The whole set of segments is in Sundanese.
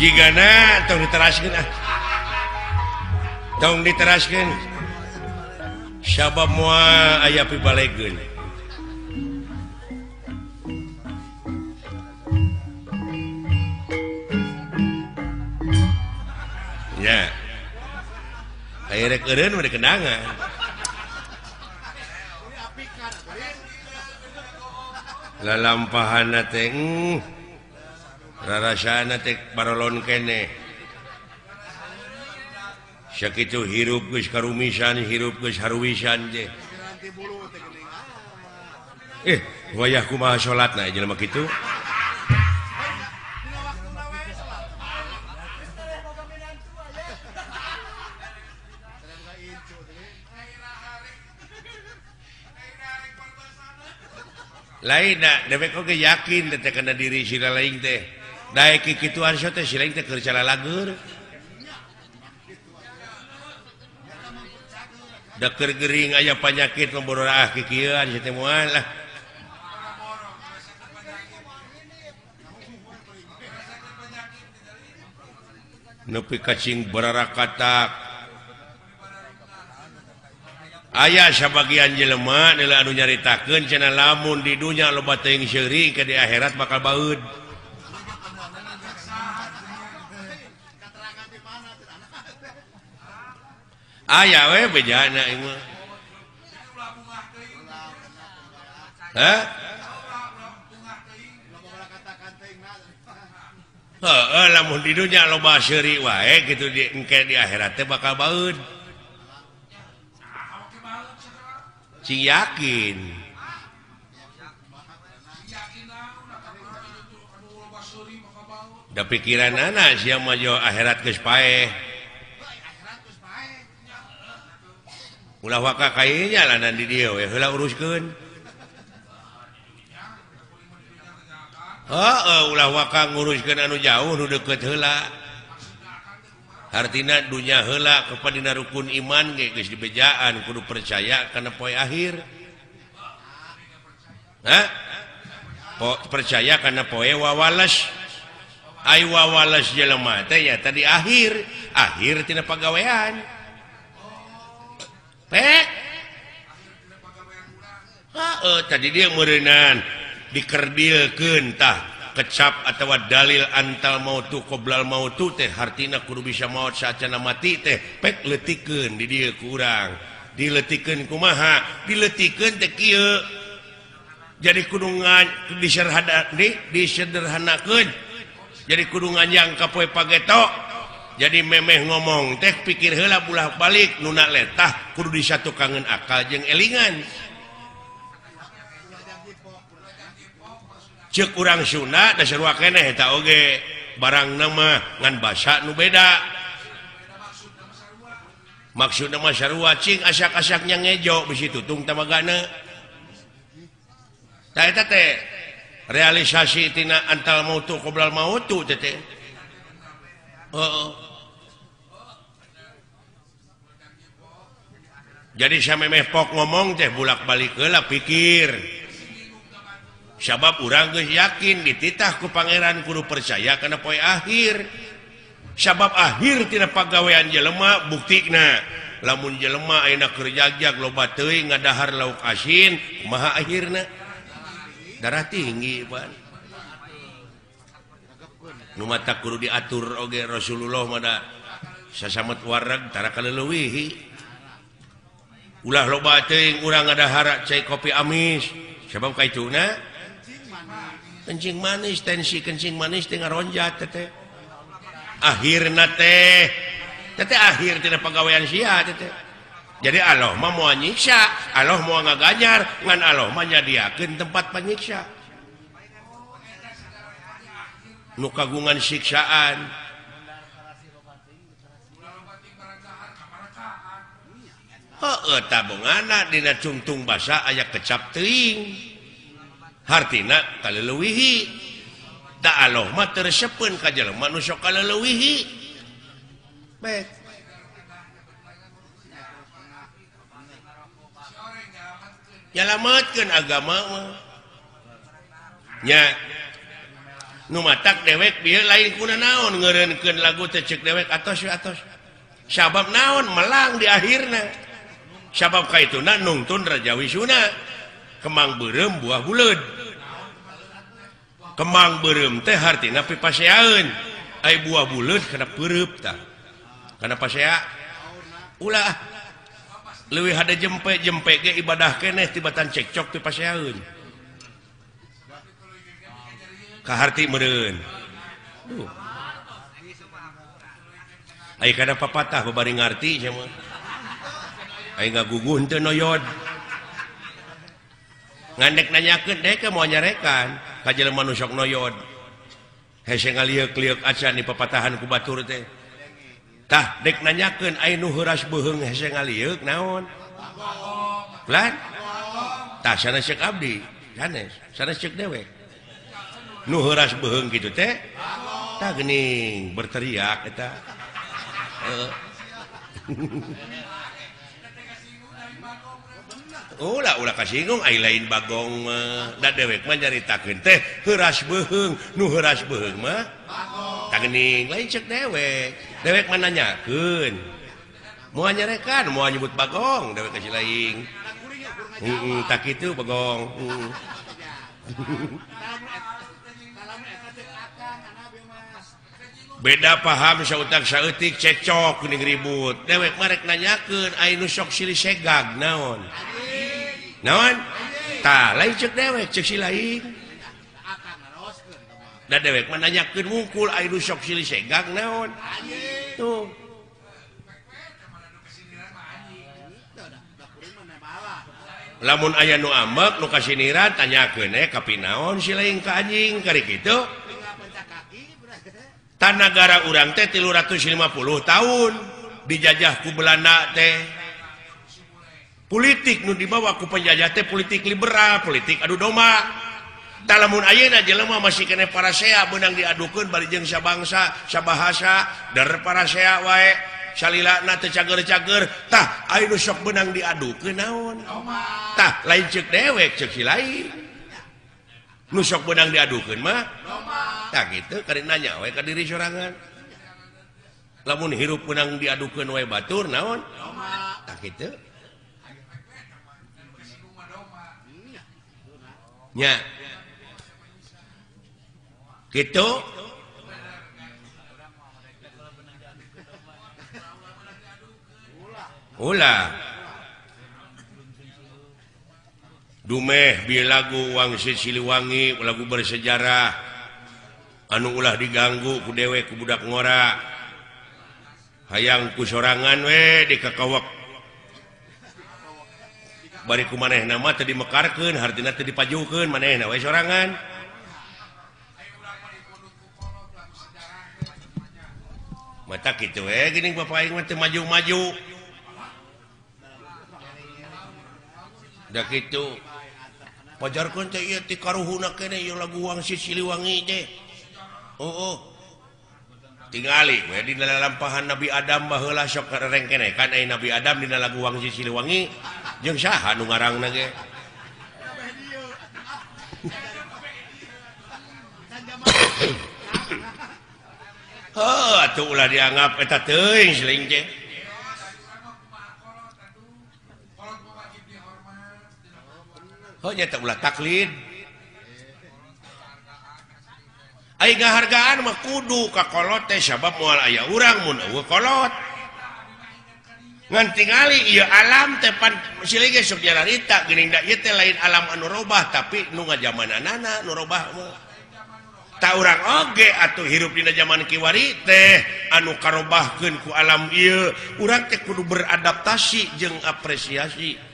Jigana tong diteraskeun ah. Tong diteraskeun. Sabab moal aya pibalegeun. Nya. Aya rek eureun mah dikendangan. Lalampahana teh rarasana teh barolon keneh. Sakitu hirup geus karumisan, hirup geus haruwisan teh. Wayah kumaha salatna jelema kitu? Lain da dewek oge yakin teh kana diri sila lain teh. Daek kikituan so teh sila teh keur calalagur. Da keur gering aya panyakit membororaah kikieuan sia teh moal lah. Nepi kacing bararakatak. Aya sabagian jelema nila anu nyaritakeun cenah lamun di dunya loba teuing seuri ke di akhirat bakal baeud. Aya we bejana ieu mah. Hah? Heeh, lamun di dunya loba seuri wae kitu di engke di akhirat teh bakal baeud. Cing yakin. Da pikiranana sia mah jo akhirat geus paeh. Ulah waka kae jalanan di dieu we heula uruskeun. Heeh, ulah waka nguruskeun anu jauh nu deukeut heula. Hartina dunya heula kepada rukun iman ge geus dibejaan kudu percaya kana poe akhir. Hah? Percaya kana poe wawales. Ai wawales jelema teh nya tadi akhir, akhir tina pagawean. Pek. Heeh, tadi dia meureunan dikerdilkeun tah. Kecap atau dalil antal mautu qoblal mautu teh hartina kudu bisa maot saacana mati teh pek leutikeun di dieu ku urang dileutikeun kumaha dileutikeun teh kieu jadi kudu disederhanakeun jadi kudu nganjang ka poe pageto jadi memeh ngomong teh pikir heula bulah balik nuna letah kudu disatukangeun akal jeung elingan. Cek urang Sunda dasar keneh eta oge barang nama ngan basa nu beda maksudna mah sarua cing asak-asaknya ngejo bisi tutung tamagana tah eta teh realisasi tina antal mautu qoblal mautu teh teh heeh. Jadi samemeh pok ngomong teh bulak-balik heula pikir. Sabab urang geus yakin dititah ku pangeran kudu percaya kana poe akhir. Sabab akhir tina pagawean jelema buktina lamun jelema ayeuna keur jagjag loba teuing ngadahar lauk asin kumaha akhirna darah tinggi pan. Nu mata kudu diatur oge Rasulullah mah da sasamet wareg tara kaleuwihi. Ulah loba teuing urang ngadahar cai kopi amis sabab kaituna kencing manis, tensi kencing manis teh ngaronjat teh. Akhirna teh teh akhir tina pagawean sia teh. Jadi Allah mah moal nyiksa, Allah moal ngaganjar, ngan Allah mah nyadiakeun tempat panyiksa. Nu kagungan siksaan. Heueuh tabungana dina cungtung basa aya kecap teuing. Hartina kaleuwihi da Allah mah teu resepeun ka jelema nu sok kaleuwihi. Baik. Nyalametkeun agama mah. Nya. Nu matak dewek bieu lain kuna naon ngeureunkeun lagu teh ceuk dewek atos we atos. Sabab naon melang di akhirna. Sabab kaituna nungtun Raja Wisuna. Kemang beureum buah buleud. Kemang beureum teh hartina pipaseaeun. Ai buah buleud kana peureup tah. Kana pasea ulah leuwih hade jempe-jempe ge ibadah keneh tibatan cekcok pipaseaeun. Kaharti meureun. Duh. Ai kana papatah babari ngarti sia mah. Ai ngaguguh teu noyod. Ngandek nanyakeun dek moal nyarekan ka jelema nu sok noyod. Hese ngalieuk-lieuk acan di papatahan ku batur teh. Tah dek nanyakeun ai nu heuras beuheung hese ngalieuk naon? Lan? Tah sanes ceuk abdi, sanes, sanes ceuk dewek. Nu heuras beuheung kitu teh tah geuning berteriak eta. Ulah ulah kasinggung ai lain bagong mah. Da dewek mah nyaritakeun teh heuras beuheung, nu heuras beuheung mah tah geuning lain ceuk dewek. Dewek mah nanyakeun. Moal nyarekan, moal nyebut bagong dewek ka si lain. Heeh, tah kitu bagong. Beda paham sautak saeutik cekcok geuning ribut. Dewek mah rek nanyakeun ai nu sok silih segag naon? Naon? Tah lain ceuk dewek ceuk si lain. Da dewek mah nanyakeun wungkul ai nu sok silih segag naon? Tuh. Lamun aya nu ambek nu kasiniran tanyakeun kapinaon si lain ka anjing kari kitu. Tanagara urang teh 350 tahun dijajah ku Belanda teh. Politik nu dibawa ku penjajah teh politik liberal, politik adu domba. Tah lamun ayeuna jelema masih keneh parasea beunang diadukeun bari jeung sabangsa, sabahasa, der parasea wae, salilana teu cager-cager. Tah aya nu sok beunang diadukeun naon? Tah lain ceuk dewek, ceuk si lain. Nu sok beunang diadukeun mah tah kitu kari nanya we ka diri sorangan. Lamun hirup beunang diadukeun wae batur naon? Tah kitu. Nya. Kitu. Ulah. Dumeh bi lagu Wangsit Siliwangi, lagu bersejarah anu ulah diganggu ku dewek ku budak ngora. Hayang ku sorangan we dikakawak. Bari ku manehna mah teu dimekarkeun, hartina teu dipajukeun, manehna we sorangan. Mata kitu we geuning bapak aing mah teu maju-maju. Da kitu. Pajarkeun teh ieu ti karuhuna keneh ieu lagu Wangsit Siliwangi teh. Oh. Tingali we dina lalampahan Nabi Adam baheula sok rengkene kan ai Nabi Adam dina lagu Wangsit Siliwangi jeung saha nu ngarangna ge. Heuh atuh ulah dianggap eta teuing siling teh. Heuh nya teh ulah taklid. Ai ngahargaan mah kudu ka kolot teh sabab moal aya urang mun eueuh kolot. Ngan tingali ieu alam teh pan silih ge sok nyararita geuning da ieu teh lain alam anu robah tapi nu ngajamananana nu robah mah. Ta urang oge atuh hirup dina jaman kiwari teh anu karobahkeun ku alam ieu, urang teh kudu beradaptasi jeung apresiasi.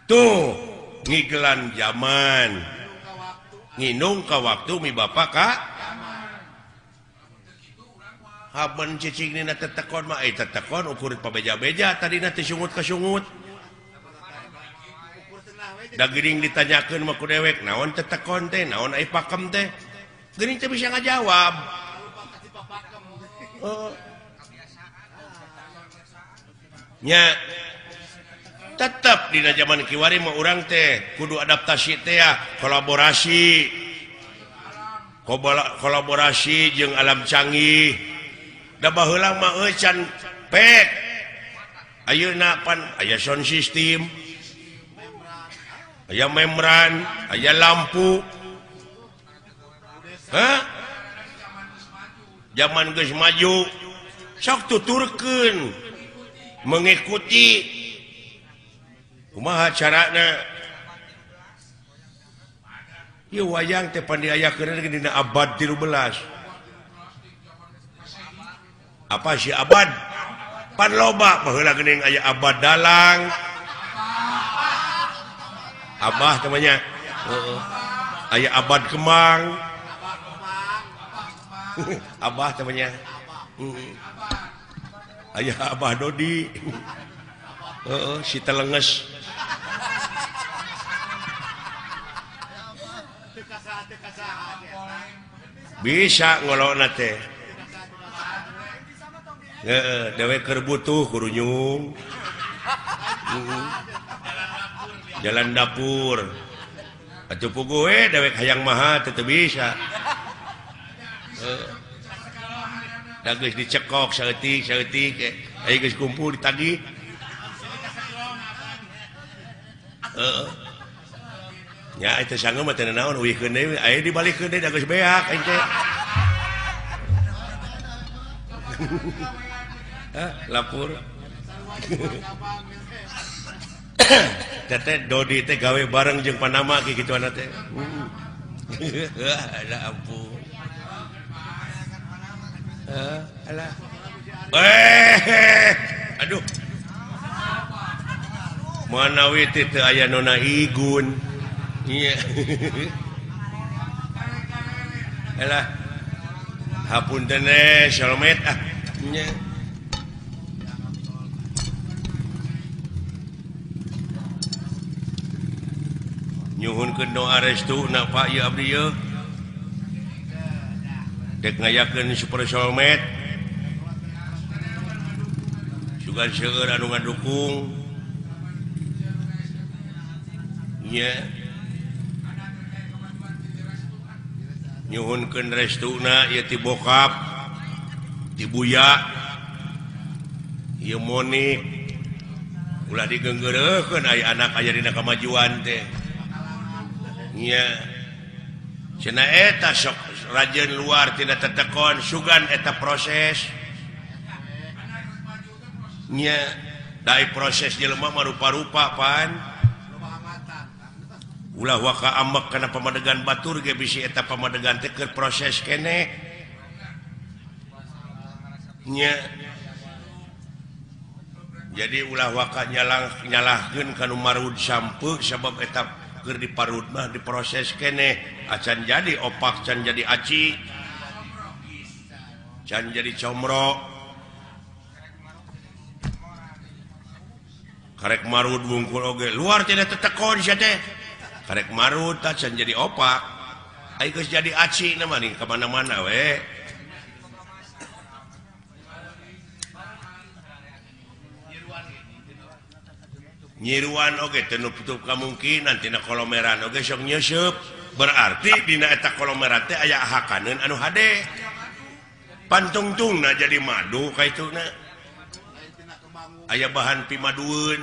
Tuh ngigelan zaman. Nginung ka waktu mi bapak ka haben cicing dina tetekon mah ai tetekon ukur pabeja-beja tadina teh sungut ka sungut. Da geuning ditanyakeun mah ku dewek naon tetekon teh naon ai pakem teh geuning teh bisa ngajawab. Oh. Nya tetep dina zaman kiwari mah urang teh kudu adaptasi teh ya, kolaborasi. Kolaborasi jeung alam canggih. Da baheula mah euy can pek. Ayeuna pan aya sound system. Aya membran, aya lampu. Hah? Zaman geus maju sok tuturkeun mengikuti kumaha carana. Ieu wayang teh pan diayakeun dina abad 13. Apa sih abad? Pan loba baheula geuning aya abad dalang. Abah namanya. Heeh. Aya abad kemang. Abah namanya. Aya Abah Dodi. Heeh, si telenges. Bisa ngolokna teh. Heeh, dewek keur butuh kurunyung. Jalan dapur. Atuh puguh we dewek hayang maha teu bisa. Heeh. Da geus dicekok saeutik saeutik aya geus kumpul ditagih. Heeh. Nya eta sanggeum mah teu naon uihkeun deui aya dibalikeun deui da geus beak aing teh. Hah, lapor. Teteh Dodi teh gawe bareng jeung Panama ki kituana teh. Alah ampun. Alah. Aduh. Manawi teh teu aya nona Igun. Iya. Alah. Hapunten Solmet ah. Nya. Nyuhunkeun doa restu na Pak ieu abdi ieu. Dek ngayakeun Super Solmet. Sugan seueur anu ngadukung. Nya. Nyuhunkeun restuna ieu ti bokap, ti buya, ieu Monik. Ulah digeunggeureuhkeun aya anak aya dina kamajuan teh. Nya. Cenah eta sok rajeun luar tina tetekon sugan eta proses. Nya, dai proses jelema mah rupa-rupa pan. Ulah waka ambek kana pamadegan batur ge bisi eta pamadegan teh keur proses keneh. Nya. Jadi ulah waka nyalahkeun ka nu marud sampeu sabab eta keur diparud mah diproses keneh acan jadi opak, can jadi aci, can jadi comro. Karek marud wungkul oge luar tidak tetekon sia teh. Karek marud tah can jadi opak. Ai geus jadi aci na mah ka mana-mana we. Nyiruan oge teu nutup kamungkinan tina kolomeran oge sok nyeuseub. Berarti dina eta kolomeran teh aya hakaneun anu hade. Pantungtungna jadi madu kaituna. Aya bahan pimadueun.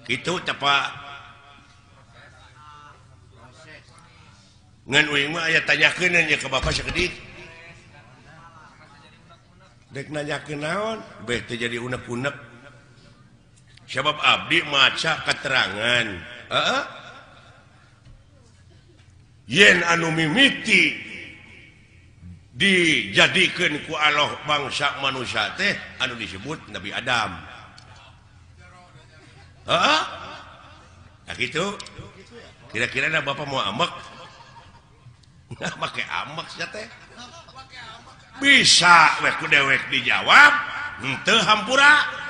Kitu teh Pak. Ngan uing mah aya tanyakeun nya ka bapak sakedik. Dek nanyakeun naon? Beh teu jadi unek-unek. Sebab abdi maca keterangan. Heeh. Yen anu mimiti dijadikeun ku Allah bangsa manusia teh anu disebut Nabi Adam. Heeh. Nah gitu. Kira-kira da bapak mau amek? Nah, make amek sia teh. Bisa we ku dewek dijawab, henteu hampura.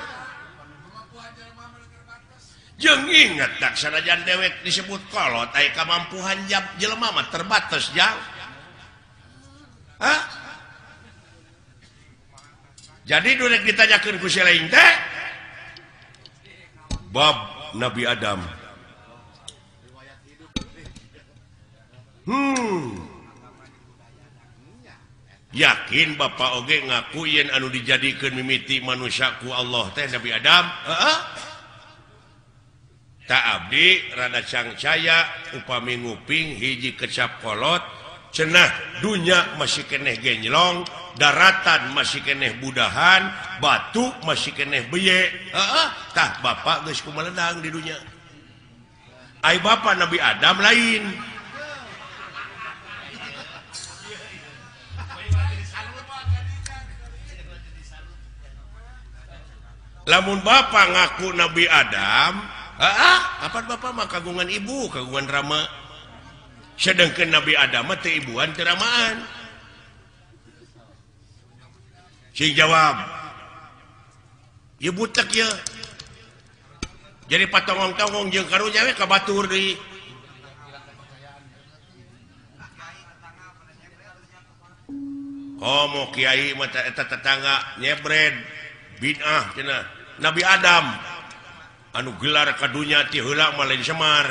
Jeung inget tak sanajan dewek disebut kolot aya kamampuhan jelema mah terbatas jang. Hah? Jadi durek ditanyakeun ku si lain teh bab Nabi Adam. Yakin Bapak oge ngaku yen anu dijadikeun mimiti manusia ku Allah teh Nabi Adam? Heeh. Tak abdi rada cangcaya upami nguping hiji kecap kolot cenah dunya masih keneh genjlong, daratan masih keneh budahan, batu masih keneh beye. Heeh, tah bapak geus kumeledang di dunya. Ai bapak Nabi Adam lain. Lamun bapak ngaku Nabi Adam, heeh, kapan bapak mah kagungan ibu, kagungan rama. Sedangkan Nabi Adam mah teu ibuan teu ramaan. Sing jawab. Ieu butek ieu. Jadi patongong-tongong jeung karunya we ka batur deui. Komo kiai mah eta tetangga nyebred bid'ah cenah. Nabi Adam anu gelar ka dunya ti heula mah lain Semar.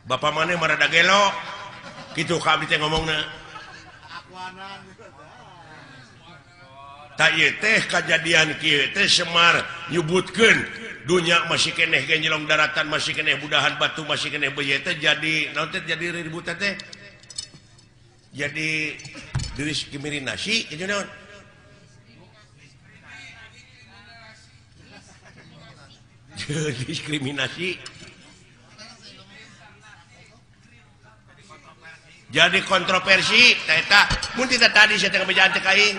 Bapak maneh mah rada gelo. Kitu ka abdi teh ngomongna. Tak ieu teh kajadian kieu teh Semar nyebutkeun dunya masih keneh genjelong, daratan masih keneh budahan, batu masih keneh beuye teh jadi naon teh jadi ribut teh. Jadi diskriminasi kitu naon? Diskriminasi jadi kontroversi eta mun tidak tadi saya teh ngebejaan teh ka aing.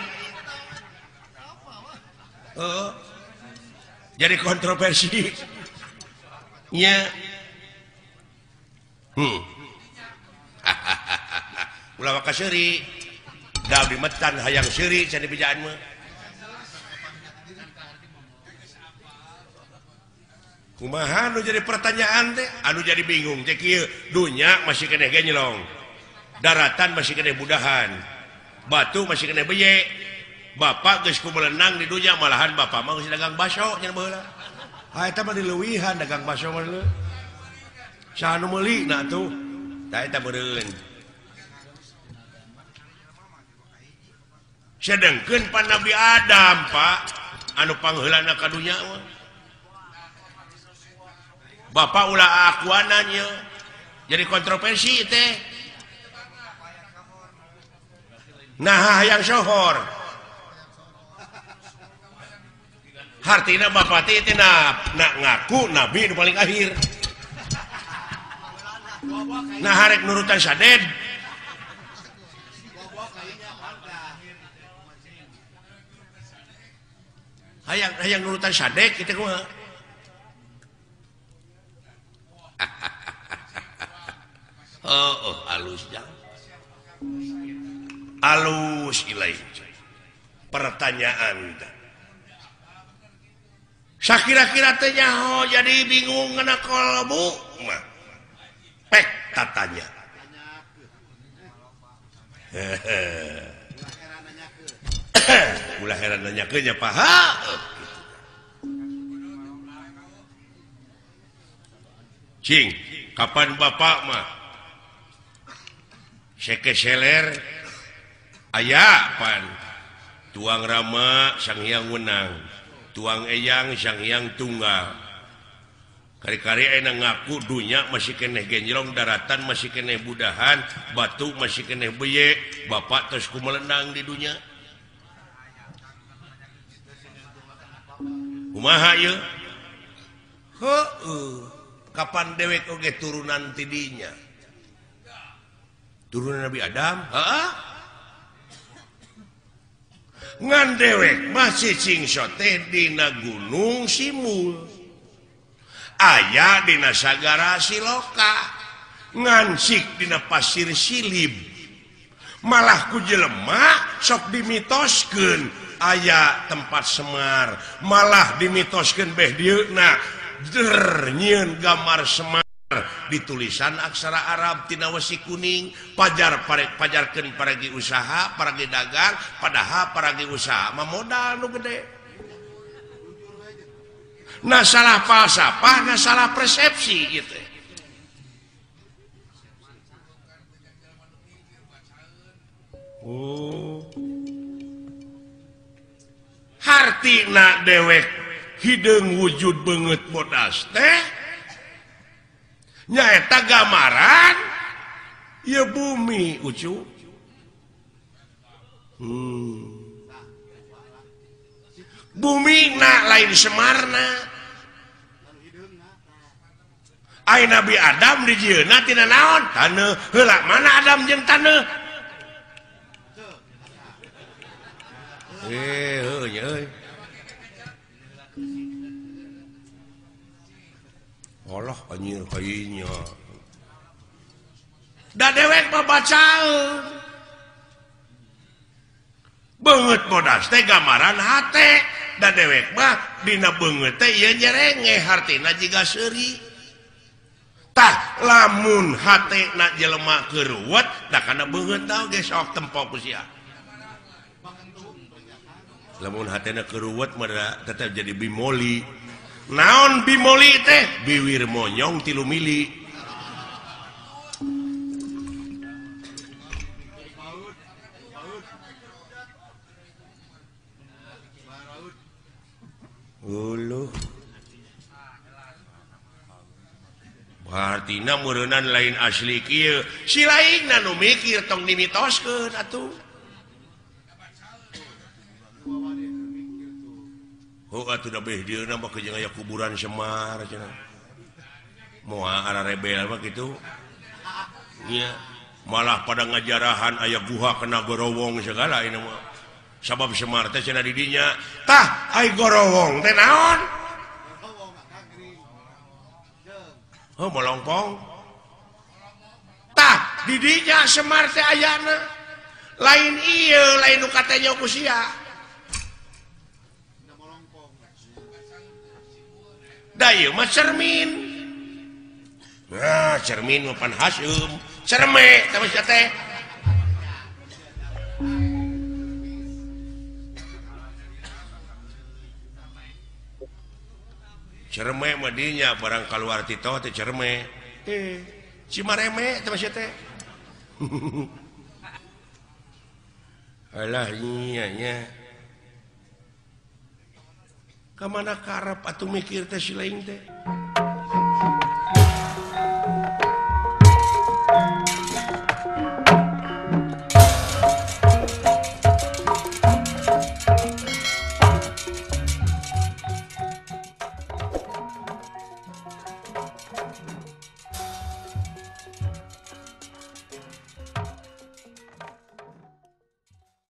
Heeh. Jadi kontroversi nya. Ulah waka seuri da abdi metan hayang seuri cenah dibejaan mah. Kumaha nu jadi pertanyaan teh anu jadi bingung teh kieu, dunya masih keneh genjlong, daratan masih keneh budahan, batu masih keneh beye. Bapak geus kumelenang di dunya malahan bapak mah geus dagang baso nya baheula. Ha eta mah dileuwihan dagang baso mah leuh. Saha nu meuli na atuh? Tah eta meureun. Sedengkeun pan Nabi Adam, Pak, anu pangheulana ka dunya mah. Bapak ulah akuanan ieu. Jadi kontroversi teh. Nah hayang sohor. Hartina bapak teh nak ngaku nabi nu paling akhir. Nah harek nurutan saded. Hayang hayang nurutan sadek kitu kumaha? Oh, halus jang. Alus ilai. Pertanyaan teh. Sakira-kira teh nyaho jadi bingung ngena kolbu mah. Pek tatanya. Ulah heran nanyakeun nya paha. Cing, kapan bapak mah sekeseler aya pan tuang rama sang hyang wenang, tuang eyang sang hyang tunggal. Kari-kari ayeuna ngaku dunya masih keneh genjlong, daratan masih keneh budahan, batu masih keneh beye, bapak tos kumelenang di dunya. Kumaha ieu? Heueuh, kapan dewek oge turunan ti dinya? Turunan Nabi Adam? Heeh. Ngan dewek masih cingso teh dina Gunung Simul. Aya dina Sagara Siloka, ngansik dina Pasir Silib. Malah ku jelema sok dimitoskeun aya tempat Semar, malah dimitoskeun beh dieuna der nyieun gambar Semar ditulisan aksara Arab tina wesi kuning, pajar pajarkeun paragi usaha, paragi dagang, padahal paragi usaha mah modal nu gede. Nah salah falsafah, nah salah persepsi gitu. Oh. Hartina dewek hideung wujud beungeut bodas teh nyaeta gambaran ieu bumi ucu. Bumi na lain Semarna. Ai Nabi Adam dijieunna tina naon? Taneuh. Heula mana Adam jeung taneuh? Heuh nya euy. Allah anjir kayunya. Da dewek mah bacaeun. Beungeut bodas teh gambaran hate. Da dewek mah dina beungeut teh ieu nyerenge hartina jiga seuri. Tah lamun hatena jelema keur ruwet da kana beungeut tah ge sok tempo ku sia. Lamun hatena keur ruwet mah tetep jadi bimoli. Naon bimoli teh? Biwir monyong 3 mili. Uluh. Hartina meureunnan lain asli kieu. Si lainna nu mikir tong dimitoskeun atuh. Oh atuh da beh dieuna mah jeung aya kuburan Semar cenah. Moal ara rebel mah kitu. Nya malah pada ngajarahan aya guha kena gorowong segala ini mah. Sabab Semar teh cenah di dinya. Tah ai gorowong teh naon? Oh molongpong. Tah di dinya Semar teh ayana. Lain ieu lain nu katanya ku sia. Da ieu mah cermin. Nah, cermin mah pan haseum. Cerme teh mah sia teh. Cerme mah dinya barang kaluar tito teh cerme. Cimareme teh mah sia teh. Alah nya nya. Kamana karep atuh mikir teh si lain teh.